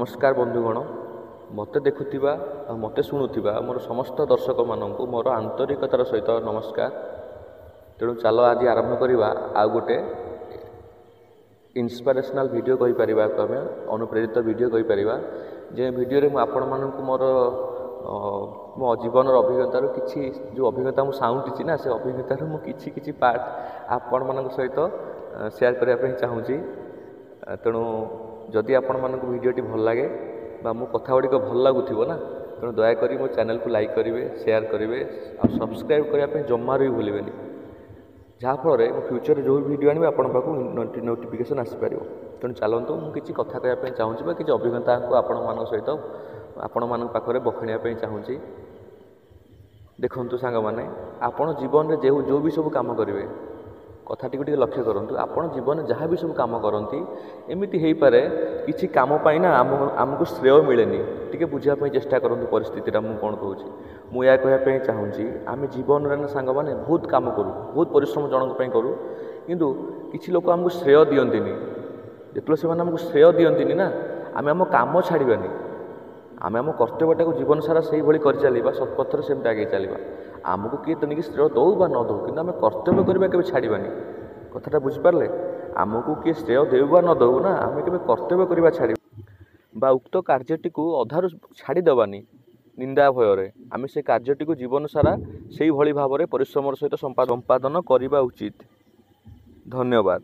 ନମସ୍କାର ବନ୍ଧୁଗଣ, ମୋତେ ଦେଖୁଥିବା ଆଉ ମୋତେ ଶୁଣୁଥିବା ମୋର ସମସ୍ତ ଦର୍ଶକମାନଙ୍କୁ ମୋର ଆନ୍ତରିକତାର ସହିତ ନମସ୍କାର। ତେଣୁ ଚାଲ ଆଜି ଆରମ୍ଭ କରିବା ଆଉ ଗୋଟେ ଇନ୍ସପିରେସନାଲ୍ ଭିଡ଼ିଓ କହିପାରିବା, ଆମେ ଅନୁପ୍ରେରିତ ଭିଡ଼ିଓ କହିପାରିବା, ଯେଉଁ ଭିଡ଼ିଓରେ ମୁଁ ଆପଣମାନଙ୍କୁ ମୋର ମୋ ଜୀବନର ଅଭିଜ୍ଞତାରୁ କିଛି, ଯେଉଁ ଅଭିଜ୍ଞତା ମୁଁ ସାଉଁଟିଛି ନା, ସେ ଅଭିଜ୍ଞତାରୁ ମୁଁ କିଛି କିଛି ପାର୍ଟ ଆପଣମାନଙ୍କ ସହିତ ସେୟାର କରିବା ପାଇଁ ଚାହୁଁଛି। ତେଣୁ ଯଦି ଆପଣମାନଙ୍କୁ ଭିଡ଼ିଓଟି ଭଲ ଲାଗେ ବା ମୋ କଥା ଗୁଡ଼ିକ ଭଲ ଲାଗୁଥିବ ନା, ତେଣୁ ଦୟାକରି ମୋ ଚ୍ୟାନେଲକୁ ଲାଇକ୍ କରିବେ, ସେୟାର କରିବେ ଆଉ ସବସ୍କ୍ରାଇବ୍ କରିବା ପାଇଁ ଜମାରୁ ବି ଭୁଲିବେନି, ଯାହାଫଳରେ ମୁଁ ଫ୍ୟୁଚର୍ରେ ଯେଉଁ ଭିଡ଼ିଓ ଆଣିବି ଆପଣଙ୍କ ପାଖକୁ ନୋଟିଫିକେସନ୍ ଆସିପାରିବ। ତେଣୁ ଚାଲନ୍ତୁ, ମୁଁ କିଛି କଥା କହିବା ପାଇଁ ଚାହୁଁଛି ବା କିଛି ଅଭିଜ୍ଞତାକୁ ଆପଣମାନଙ୍କ ସହିତ ଆପଣମାନଙ୍କ ପାଖରେ ବଖାଣିବା ପାଇଁ ଚାହୁଁଛି। ଦେଖନ୍ତୁ ସାଙ୍ଗମାନେ, ଆପଣ ଜୀବନରେ ଯେଉଁ ଯେଉଁ ବି ସବୁ କାମ କରିବେ, କଥାଟିକୁ ଟିକେ ଲକ୍ଷ୍ୟ କରନ୍ତୁ। ଆପଣ ଜୀବନରେ ଯାହା ବି ସବୁ କାମ କରନ୍ତି, ଏମିତି ହେଇପାରେ କିଛି କାମ ପାଇଁ ନା ଆମକୁ ଶ୍ରେୟ ମିଳେନି। ଟିକେ ବୁଝିବା ପାଇଁ ଚେଷ୍ଟା କରନ୍ତୁ ପରିସ୍ଥିତିଟା ମୁଁ କ'ଣ କହୁଛି। ମୁଁ ଏହା କହିବା ପାଇଁ ଚାହୁଁଛି, ଆମେ ଜୀବନରେ ନା ସାଙ୍ଗମାନେ ବହୁତ କାମ କରୁ, ବହୁତ ପରିଶ୍ରମ ଜଣଙ୍କ ପାଇଁ କରୁ, କିନ୍ତୁ କିଛି ଲୋକ ଆମକୁ ଶ୍ରେୟ ଦିଅନ୍ତିନି। ଯେତେବେଳେ ସେମାନେ ଆମକୁ ଶ୍ରେୟ ଦିଅନ୍ତିନି ନା, ଆମେ ଆମ କାମ ଛାଡ଼ିବାନି, ଆମେ ଆମ କର୍ତ୍ତବ୍ୟଟାକୁ ଜୀବନ ସାରା ସେଇଭଳି କରିଚାଲିବା, ସତ୍ପଥରେ ସେମିତି ଆଗେଇ ଚାଲିବା। ଆମକୁ କିଏ ତେଣିକି ଶ୍ରେୟ ଦେଉ ବା ନ ଦେଉ, କିନ୍ତୁ ଆମେ କର୍ତ୍ତବ୍ୟ କରିବା କେବେ ଛାଡ଼ିବାନି। କଥାଟା ବୁଝିପାରିଲେ? ଆମକୁ କିଏ ଶ୍ରେୟ ଦେଉ ବା ନ ଦେଉ ନା, ଆମେ କେବେ କର୍ତ୍ତବ୍ୟ କରିବା ଛାଡ଼ିବା ବା ଉକ୍ତ କାର୍ଯ୍ୟଟିକୁ ଅଧାରୁ ଛାଡ଼ିଦେବାନି ନିନ୍ଦା ଭୟରେ। ଆମେ ସେ କାର୍ଯ୍ୟଟିକୁ ଜୀବନ ସାରା ସେଇଭଳି ଭାବରେ ପରିଶ୍ରମର ସହିତ ସମ୍ପାଦନ କରିବା ଉଚିତ। ଧନ୍ୟବାଦ।